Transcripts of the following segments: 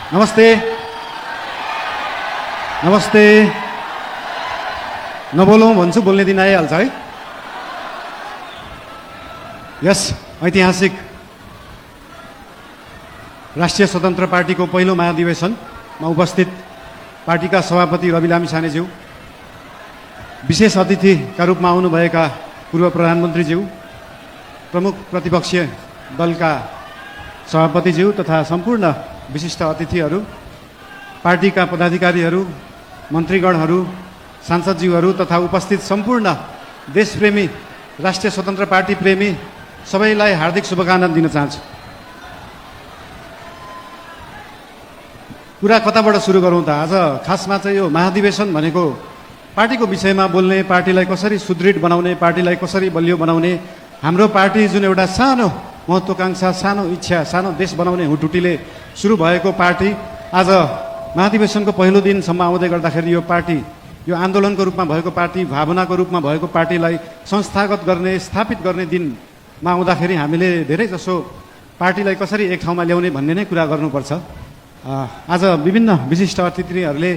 नमस्ते नमस्ते नबोलौँ भन्छु बोल्ने दिन आइहाल्छ है। यस ऐतिहासिक राष्ट्रिय स्वतन्त्र पार्टीको पहिलो महाधिवेशनमा उपस्थित पार्टीका सभापति रवि लामिछानेज्यू, विशेष अतिथिका रूपमा आउनुभएका पूर्व प्रधानमन्त्रीज्यू, प्रमुख प्रतिपक्षीय दलका सभापतिज्यू तथा सम्पूर्ण विशिष्ट अतिथिहरू, पार्टीका पदाधिकारीहरू, मन्त्रीगणहरू, सांसदज्यूहरू तथा उपस्थित सम्पूर्ण देशप्रेमी राष्ट्रिय स्वतन्त्र पार्टी प्रेमी सबैलाई हार्दिक शुभकामना दिन चाहन्छु। कुरा कताबाट सुरु गरौँ त? आज खासमा चाहिँ यो महाधिवेशन भनेको पार्टीको विषयमा बोल्ने, पार्टीलाई कसरी सुदृढ बनाउने, पार्टीलाई कसरी बलियो बनाउने, हाम्रो पार्टी जुन एउटा सानो महत्त्वाकांक्षा, सानो इच्छा, सानो देश बनाउने हुटुटीले सुरु भएको पार्टी आज महाधिवेशनको पहिलो दिनसम्म आउँदै गर्दाखेरि यो पार्टी, यो आन्दोलनको रूपमा भएको पार्टी, भावनाको रूपमा भएको पार्टीलाई संस्थागत गर्ने, स्थापित गर्ने दिनमा आउँदाखेरि हामीले धेरै जसो पार्टीलाई कसरी एक ठाउँमा ल्याउने भन्ने नै कुरा गर्नुपर्छ। आज विभिन्न विशिष्ट अतिथिहरूले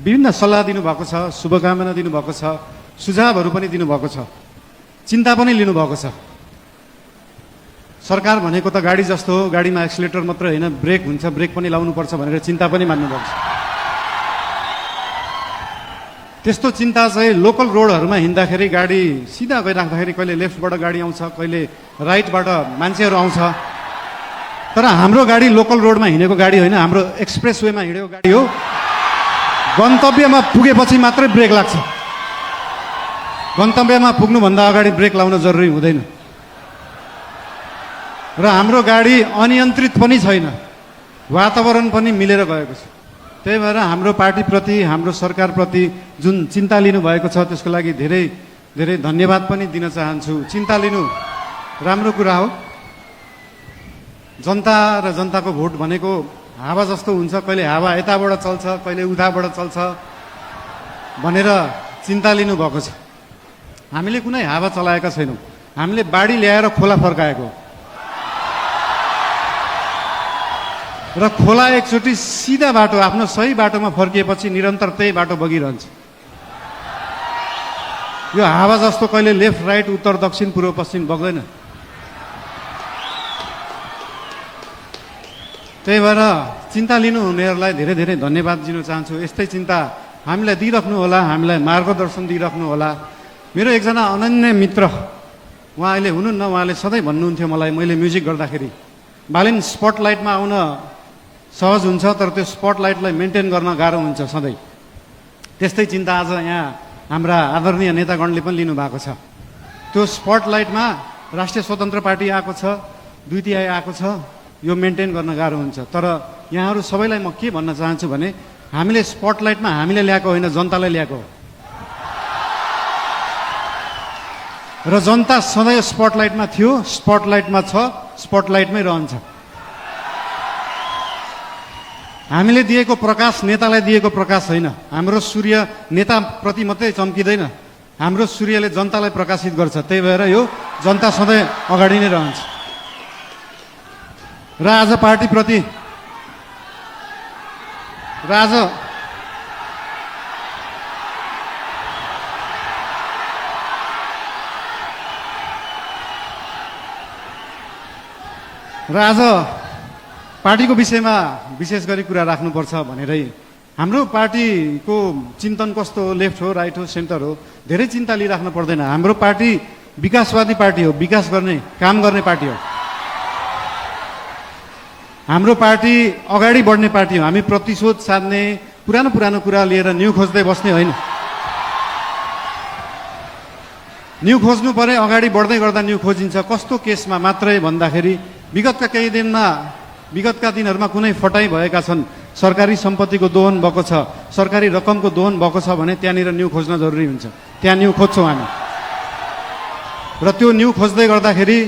विभिन्न सल्लाह दिनुभएको छ, शुभकामना दिनुभएको छ, सुझावहरू पनि दिनुभएको छ, चिन्ता पनि लिनुभएको छ। सरकार भनेको त गाडी जस्तो हो, गाडीमा एक्सिलेटर मात्र होइन, ब्रेक हुन्छ, ब्रेक पनि लाउनुपर्छ भनेर चिन्ता पनि मान्नुभएको छ। त्यस्तो चिन्ता चाहिँ लोकल रोडहरूमा हिँड्दाखेरि गाडी सिधा गइराख्दाखेरि कहिले लेफ्टबाट गाडी आउँछ, कहिले राइटबाट मान्छेहरू आउँछ, तर हाम्रो गाडी लोकल रोडमा हिँडेको गाडी होइन, हाम्रो एक्सप्रेस वेमा हिँडेको गाडी हो। गन्तव्यमा पुगेपछि मात्रै ब्रेक लाग्छ, गन्तव्यमा पुग्नुभन्दा अगाडि ब्रेक लाउन जरुरी हुँदैन। र हाम्रो गाडी अनियन्त्रित पनि छैन, वातावरण पनि मिलेर गएको छ। त्यही भएर हाम्रो पार्टीप्रति, हाम्रो सरकारप्रति जुन चिन्ता लिनुभएको छ त्यसको लागि धेरै धेरै धन्यवाद पनि दिन चाहन्छु। चिन्ता लिनु राम्रो कुरा हो। जनता र जनताको भोट भनेको हावा जस्तो हुन्छ, कहिले हावा यताबाट चल्छ, कहिले उताबाट चल्छ भनेर चिन्ता लिनुभएको छ। हामीले कुनै हावा चलाएका छैनौँ, हामीले बाढी ल्याएर खोला फर्काएको र खोला एकचोटि सिधा बाटो, आफ्नो सही बाटोमा फर्किएपछि निरन्तर त्यही बाटो बगिरहन्छ। यो हावा जस्तो कहिले लेफ्ट राइट, उत्तर दक्षिण, पूर्व पश्चिम बग्दैन। त्यही भएर चिन्ता लिनुहुनेहरूलाई धेरै धेरै धन्यवाद दिन चाहन्छु। यस्तै चिन्ता हामीलाई दिइराख्नु होला, हामीलाई मार्गदर्शन दिइराख्नु होला। मेरो एकजना अनन्य मित्र, उहाँ अहिले हुनुहुन्न, उहाँले सधैँ भन्नुहुन्थ्यो मलाई, मैले म्युजिक गर्दाखेरि, बालिन स्पटलाइटमा आउन सहज हुन्छ तर त्यो स्पटलाइटलाई मेन्टेन गर्न गाह्रो हुन्छ सधैँ। त्यस्तै चिन्ता आज यहाँ हाम्रा आदरणीय नेतागणले पनि लिनुभएको छ। त्यो स्पटलाइटमा राष्ट्रिय स्वतन्त्र पार्टी आएको छ, 2 तिहाई आएको छ, यो मेन्टेन गर्न गाह्रो हुन्छ। तर यहाँहरू सबैलाई म के भन्न चाहन्छु भने हामीले स्पटलाइटमा हामीले ल्याएको होइन, जनतालाई ल्याएको हो। र जनता सधैँ स्पटलाइटमा थियो, स्पटलाइटमा छ, स्पटलाइटमै रहन्छ। हामीले दिएको प्रकाश नेतालाई दिएको प्रकाश होइन। हाम्रो सूर्य नेताप्रति मात्रै चम्किँदैन, हाम्रो सूर्यले जनतालाई प्रकाशित गर्छ। त्यही भएर यो जनता सधैँ अगाडि नै रहन्छ। र आज पार्टीप्रति आज पार्टीको विषयमा विशेष गरी कुरा राख्नुपर्छ भनेरै हाम्रो पार्टीको चिन्तन कस्तो हो, लेफ्ट हो, राइट हो, सेन्टर हो, धेरै चिन्ता लिइराख्नु पर्दैन। हाम्रो पार्टी विकासवादी पार्टी हो, विकास गर्ने, काम गर्ने पार्टी हो। हाम्रो पार्टी अगाडि बढ्ने पार्टी हो। हामी प्रतिशोध साध्ने, पुरानो पुरानो कुरा लिएर न्यू खोज्दै बस्ने होइन। न्यू खोज्नु परे अगाडि बढ्दै गर्दा न्यू खोजिन्छ। कस्तो केसमा मात्रै भन्दाखेरि विगतका दिनहरूमा कुनै फटाइ भएका छन्, सरकारी सम्पत्तिको दोहन भएको छ, सरकारी रकमको दोहन भएको छ भने त्यहाँनिर न्यू खोज्न जरुरी हुन्छ। त्यहाँ न्यू खोज्छौँ हामी। र त्यो न्यू खोज्दै गर्दाखेरि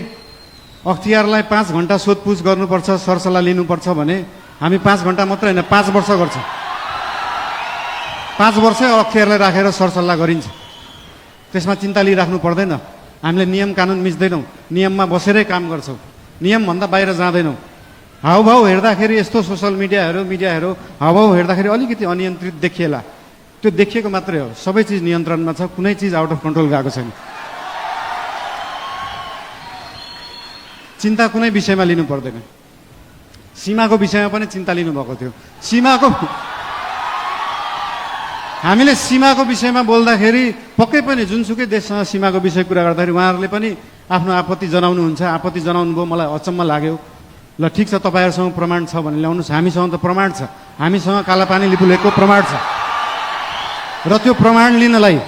अख्तियारलाई 5 घण्टा सोधपुछ गर्नुपर्छ, सरसल्लाह लिनुपर्छ भने हामी 5 घण्टा मात्र होइन, 5 वर्ष गर्छ। 5 वर्ष अख्तियारलाई राखेर सरसल्लाह गरिन्छ। त्यसमा चिन्ता लिइराख्नु पर्दैन। हामीले नियम कानुन मिच्दैनौँ, नियममा बसेरै काम गर्छौँ, नियमभन्दा बाहिर जाँदैनौँ। हाउभाउ हेर्दाखेरि यस्तो सोसल मिडियाहरू हाउभाउ हेर्दाखेरि अलिकति अनियन्त्रित देखिएला। त्यो देखिएको मात्रै हो, सबै चिज नियन्त्रणमा छ, कुनै चिज आउट अफ कन्ट्रोल गएको छैन। चिन्ता कुनै विषयमा लिनु पर्दैन। सीमाको विषयमा पनि चिन्ता लिनुभएको थियो। हामीले सीमाको विषयमा बोल्दाखेरि पक्कै पनि जुनसुकै देशसँग सीमाको विषय कुरा गर्दाखेरि उहाँहरूले पनि आफ्नो आपत्ति जनाउनुहुन्छ। आपत्ति जनाउनु भयो, मलाई अचम्म लाग्यो। ल ठिक छ, तपाईँहरूसँग प्रमाण छ भने ल्याउनुहोस्। हामीसँग त प्रमाण छ, हामीसँग कालापानी लिपुलेखको प्रमाण छ। र त्यो प्रमाण लिनलाई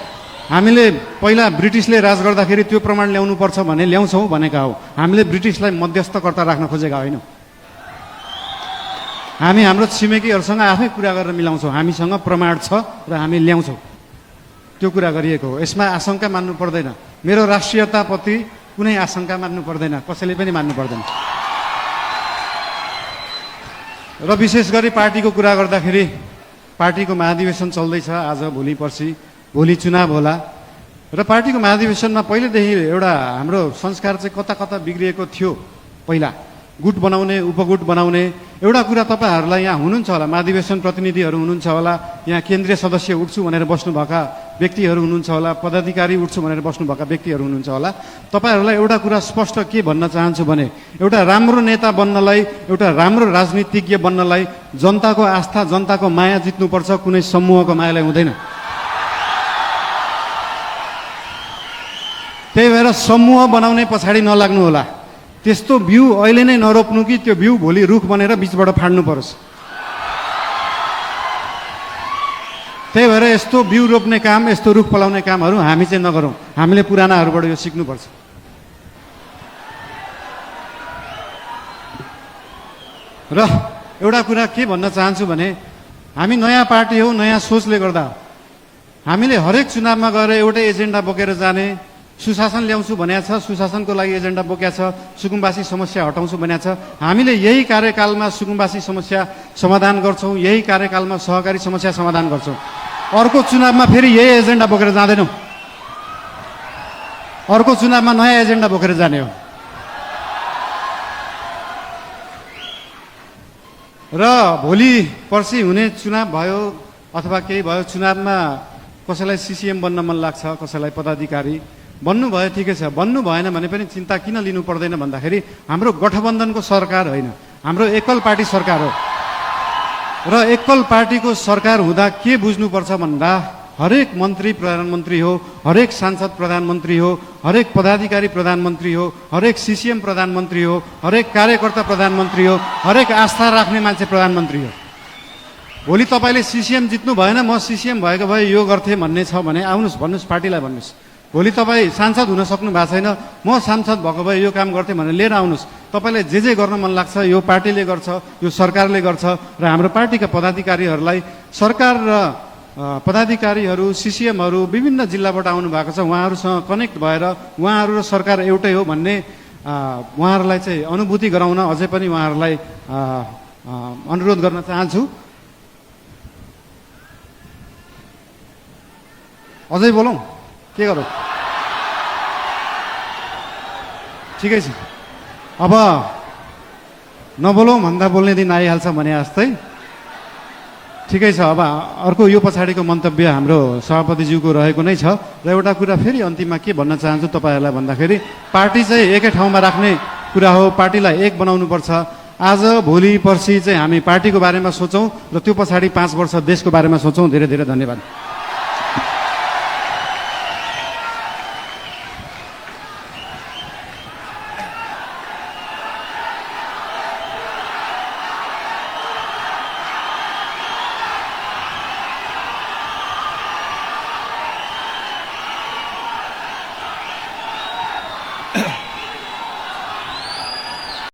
हामीले पहिला ब्रिटिसले राज गर्दाखेरि त्यो प्रमाण ल्याउनुपर्छ भने ल्याउँछौँ भनेका हो। हामीले ब्रिटिसलाई मध्यस्थकर्ता राख्न खोजेका होइनौँ। हामी हाम्रो छिमेकीहरूसँग आफै कुरा गरेर मिलाउँछौँ। हामीसँग प्रमाण छ र हामी ल्याउँछौँ, त्यो कुरा गरिएको हो। यसमा आशंका मान्नु पर्दैन। मेरो राष्ट्रियताप्रति कुनै आशंका मान्नु पर्दैन, कसैले पनि मान्नु पर्दैन। र विशेष गरी पार्टीको कुरा गर्दाखेरि पार्टीको महाधिवेशन चल्दैछ आज, भोलि पर्सि, भोलि चुनाव होला। र पार्टीको महाधिवेशनमा पहिलेदेखि एउटा हाम्रो संस्कार चाहिँ कता कता बिग्रिएको थियो। पहिला गुट बनाउने, उपगुट बनाउने एउटा कुरा तपाईँहरूलाई यहाँ हुनुहुन्छ होला, महाधिवेशन प्रतिनिधिहरू हुनुहुन्छ होला, यहाँ केन्द्रीय सदस्य उठ्छु भनेर बस्नुभएका व्यक्तिहरू हुनुहुन्छ होला, पदाधिकारी उठ्छु भनेर बस्नुभएका व्यक्तिहरू हुनुहुन्छ होला। तपाईँहरूलाई एउटा कुरा स्पष्ट के भन्न चाहन्छु भने एउटा राम्रो नेता बन्नलाई, एउटा राम्रो राजनीतिज्ञ बन्नलाई जनताको आस्था, जनताको माया जित्नुपर्छ, कुनै समूहको मायालाई हुँदैन। त्यही भएर समूह बनाउने पछाडि नलाग्नु होला। त्यस्तो बिउ अहिले नै नरोप्नु कि त्यो बिउ भोलि रुख बनेर बिचबाट फाड्नु परोस्। त्यही भएर यस्तो बिउ रोप्ने काम, यस्तो रुख फलाउने कामहरू हामी चाहिँ नगरौँ। हामीले पुरानाहरूबाट यो सिक्नुपर्छ। र एउटा कुरा के भन्न चाहन्छु भने हामी नयाँ पार्टी हो, नयाँ सोचले गर्दा हामीले हरेक चुनावमा गएर एउटै एजेन्डा बोकेर जाने। सुशासन ल्याउँछु भनेको छ, सुशासनको लागि एजेन्डा बोकेको छ। सुकुम्बासी समस्या हटाउँछु भनेको छ। हामीले यही कार्यकालमा सुकुम्बासी समस्या समाधान गर्छौँ, यही कार्यकालमा सहकारी समस्या समाधान गर्छौँ। अर्को चुनावमा फेरि यही एजेन्डा बोकेर जाँदैनौँ। अर्को चुनावमा नयाँ एजेन्डा बोकेर जाने हो। र भोलि पर्सि हुने चुनाव भयो अथवा केही भयो, चुनावमा कसैलाई सिसिएम बन्न मन लाग्छ, कसैलाई पदाधिकारी बन्नुभयो, ठिकै छ। बन्नु भएन भने पनि चिन्ता किन लिनु पर्दैन भन्दाखेरि हाम्रो गठबन्धनको सरकार होइन, हाम्रो एकल पार्टी सरकार हो। र एकल पार्टीको सरकार हुँदा के बुझ्नुपर्छ भन्दा हरेक मन्त्री प्रधानमन्त्री हो, हरेक सांसद प्रधानमन्त्री हो, हरेक पदाधिकारी प्रधानमन्त्री हो, हरेक सिसिएम प्रधानमन्त्री हो, हरेक कार्यकर्ता प्रधानमन्त्री हो, हरेक आस्था राख्ने मान्छे प्रधानमन्त्री हो। भोलि तपाईँले सिसिएम जित्नु भएन, म सिसिएम भएको भए यो गर्थेँ भन्ने छ भने आउनुहोस्, भन्नुहोस्, पार्टीलाई भन्नुहोस्। भोलि तपाईँ सांसद हुन सक्नु भएको छैन, म सांसद भएको भए यो काम गर्थेँ भनेर लिएर आउनुहोस्। तपाईँलाई जे गर्न मन लाग्छ यो पार्टीले गर्छ, यो सरकारले गर्छ। र हाम्रो पार्टीका पदाधिकारीहरूलाई, सरकार र पदाधिकारीहरू, सिसिएमहरू विभिन्न जिल्लाबाट आउनु भएको छ। उहाँहरूसँग कनेक्ट भएर उहाँहरू र सरकार एउटै हो भन्ने उहाँहरूलाई चाहिँ अनुभूति गराउन अझै पनि उहाँहरूलाई अनुरोध गर्न चाहन्छु। अझै बोलौँ, के गरौँ? ठिकै छ, अब नबोलौँ भन्दा बोल्ने दिन आइहाल्छ भने जस्तै। ठिकै छ, अब अर्को यो पछाडिको मन्तव्य हाम्रो सभापतिज्यूको रहेको नै छ। र एउटा कुरा फेरि अन्तिममा के भन्न चाहन्छु तपाईँहरूलाई भन्दाखेरि पार्टी चाहिँ एकै ठाउँमा राख्ने कुरा हो, पार्टीलाई एक बनाउनुपर्छ। आज भोलि पर्सि चाहिँ हामी पार्टीको बारेमा सोचौँ र त्यो पछाडि 5 वर्ष देशको बारेमा सोचौँ। धेरै धेरै धन्यवाद।